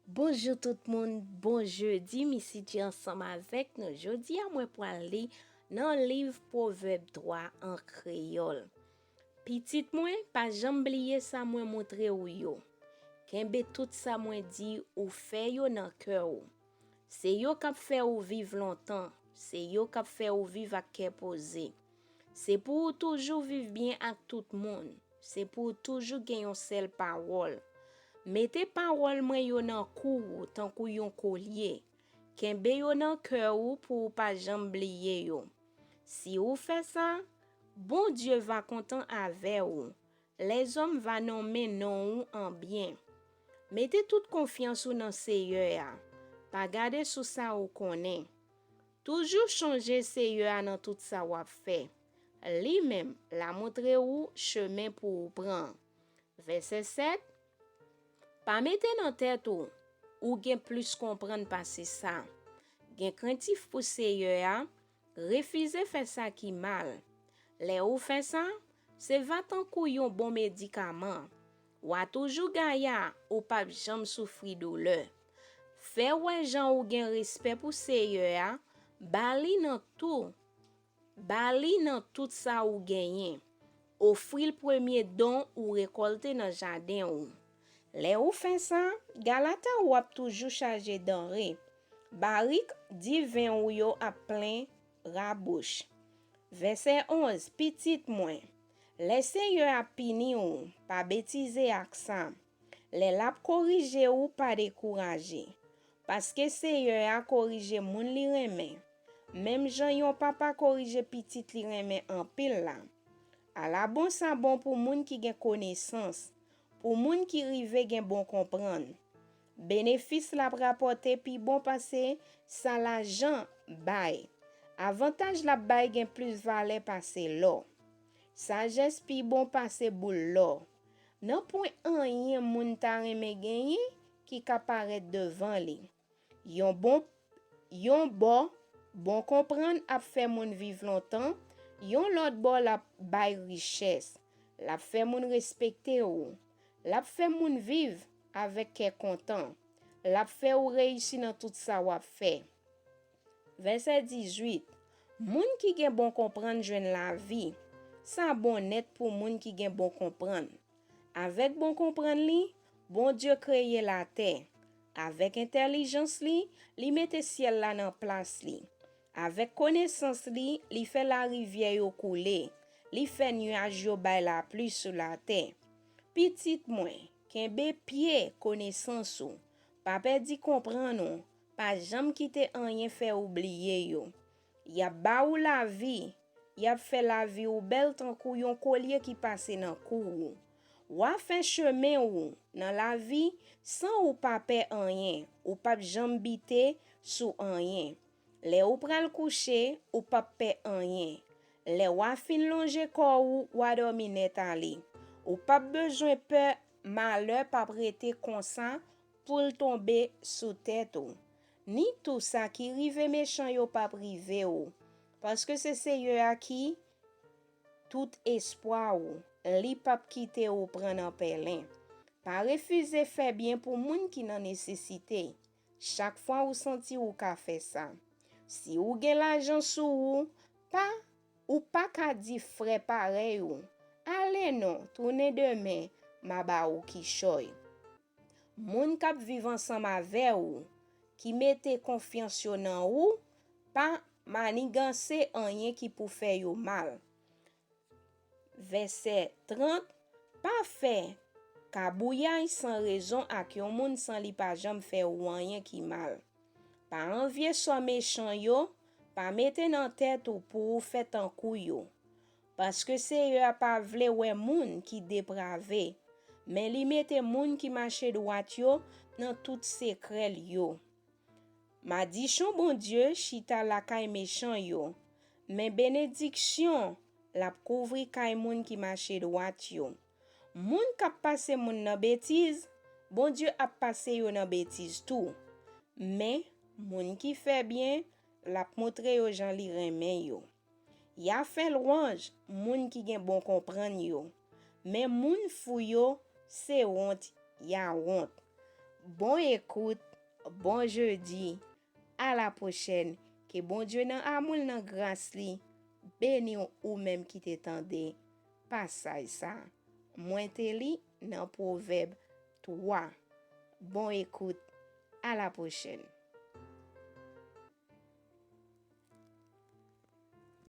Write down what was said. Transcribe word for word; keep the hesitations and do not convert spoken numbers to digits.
Bonjou tout moun, bon jedi, Missy G ansanm avèk nou. Jodi a mwen pral li nan liv Pwovèb twa an kreyòl. Pitit mwen, pa janm bliye sa mwen montre w yo. Kenbe tout sa mwen di ou fè yo nan kè w. Se yo k ap fè ou viv lontan, se yo k ap fè ou viv ak kè poze. Se pou ou toujou viv byen ak tout moun. Se pou ou toujou gen yon sèl pawòl. Mete pawòl mwen yo nan kou ou tankou yon kolye. Kenbe yo nan kè ou pou ou pa janm bliye yo. Si ou fè sa, Bondye va kontan avè ou. Lèzòm va nonmen non ou an byen. Mete tout konfyans ou nan Seyè a. Pa gade sou sa ou konnen. Toujou chonje Seyè a nan tout sa w ap fè. Li menm l a montre ou chemen pou ou pran. Vèsè sèt. Pa mete nan tèt ou, ou gen plis konprann pase sa. Gen krentif pou Seyè a, refize fè sa ki mal. Lè ou fè sa, se va tankou yon bon medikaman. W a toujou gaya, ou p ap janm soufri doulè. Fè wè jan ou gen respè pou Seyè a, ba li nan tou. Ba li nan tout sa ou genyen. Ofri l premye don ou rekòlte nan jaden ou. Lè ou fè sa, galata ou ap toujou chaje danre. Barik diven ou yo ap plen rabouch. Vèsè onz. Pitit mwen, lè Seyè a pini ou, pa betize ak sa. Lè l ap korije ou, pa dekouraje. Paske Seyè a korije moun li renmen, menm jan yon papa korije pitit li renmen anpil la. Ala bon sa bon pou moun ki gen konesans, pou moun ki rive gen bon konprann. Benefis l ap rapòte pi bon pase sa lajan bay. Avantaj l ap bay gen plis valè pase lò. Sajès pi bon pase boul lò. Nanpwen anyen moun ta renmen genyen ki ka parèt devan li. Yon bon, yon bò, bon konprann ap fè moun viv lontan, yon lòt bò l ap bay richès. L ap fè moun respekte ou. L ap fè moun viv avèk kè kontan. L ap fè ou reyisi nan tout sa w ap fè. Vèsè dizuit. Moun ki gen bon konprann jwenn lavi. Sa bon nèt pou moun ki gen bon konprann. Avèk bon konprann li, Bondye kreye latè. Avèk entèlijans li, li mete syèl la nan plas li. Avèk konesans li, li fè larivyè yo koule. Li fè nyaj yo bay lapli sou latè. Pitit mwen, kenbe pye konesans ou. Pa pèdi konprann ou. Pa janm kite anyen fè ou bliye yo. Y ap ba ou lavi. Y ap fè lavi ou bèl tankou yon kolye ki pase nan kou ou. W a fè chemen ou nan lavi san ou pa pè anyen. Ou p ap janm bite sou anyen. Lè ou pral kouche, ou p ap pè anyen. Lè w a fin lonje kò ou, w a dòmi nèt ale. Ou p ap bezwen pè malè p ap rete konsa pou l tonbe sou tèt ou. Ni tou sa ki rive mechan yo p ap rive ou. Paske se Seyè a ki tout espwa ou. Li p ap kite ou pran nan pèlen. Pa refize fè byen pou moun ki nan nesesite. Chak fwa ou santi ou ka fè sa. Si ou gen lajan sou ou, pa, ou pa ka di frè parèy ou, "Ale non, tounen demen, m a ba ou kichòy." Moun k ap viv ansanm avè ou, ki mete konfyans yo nan ou, pa maniganse anyen ki pou fè yo mal. Vèsè trant. Pa fè kabouyay san rezon ak yon moun san li pa janm fè ou anyen ki mal. Pa anvye sò mechan yo, pa mete nan tèt ou pou ou fè tankou yo. Paske Seyè a pa vle wè moun ki deprave, men li mete moun ki mache dwat yo nan tout sekrè l yo. Madichon Bondye chita lakay mechan yo, men benediksyon l ap kouvri kay moun ki mache dwat yo. Moun k ap pase moun nan betiz, Bondye ap pase yo nan betiz tou. Men, moun ki fè byen, l ap montre yo jan li renmen yo. Y a fè lwanj moun ki gen bon konprann yo, men moun fou yo, se wont y a wont. Bon ekout, bon jedi, a la pwochèn, ke Bondye nan amou l, nan gras li, beni w ou menm ki te tande pasaj sa. Mwen te li nan Pwovèb twa. Bon ekout, a la pwochèn.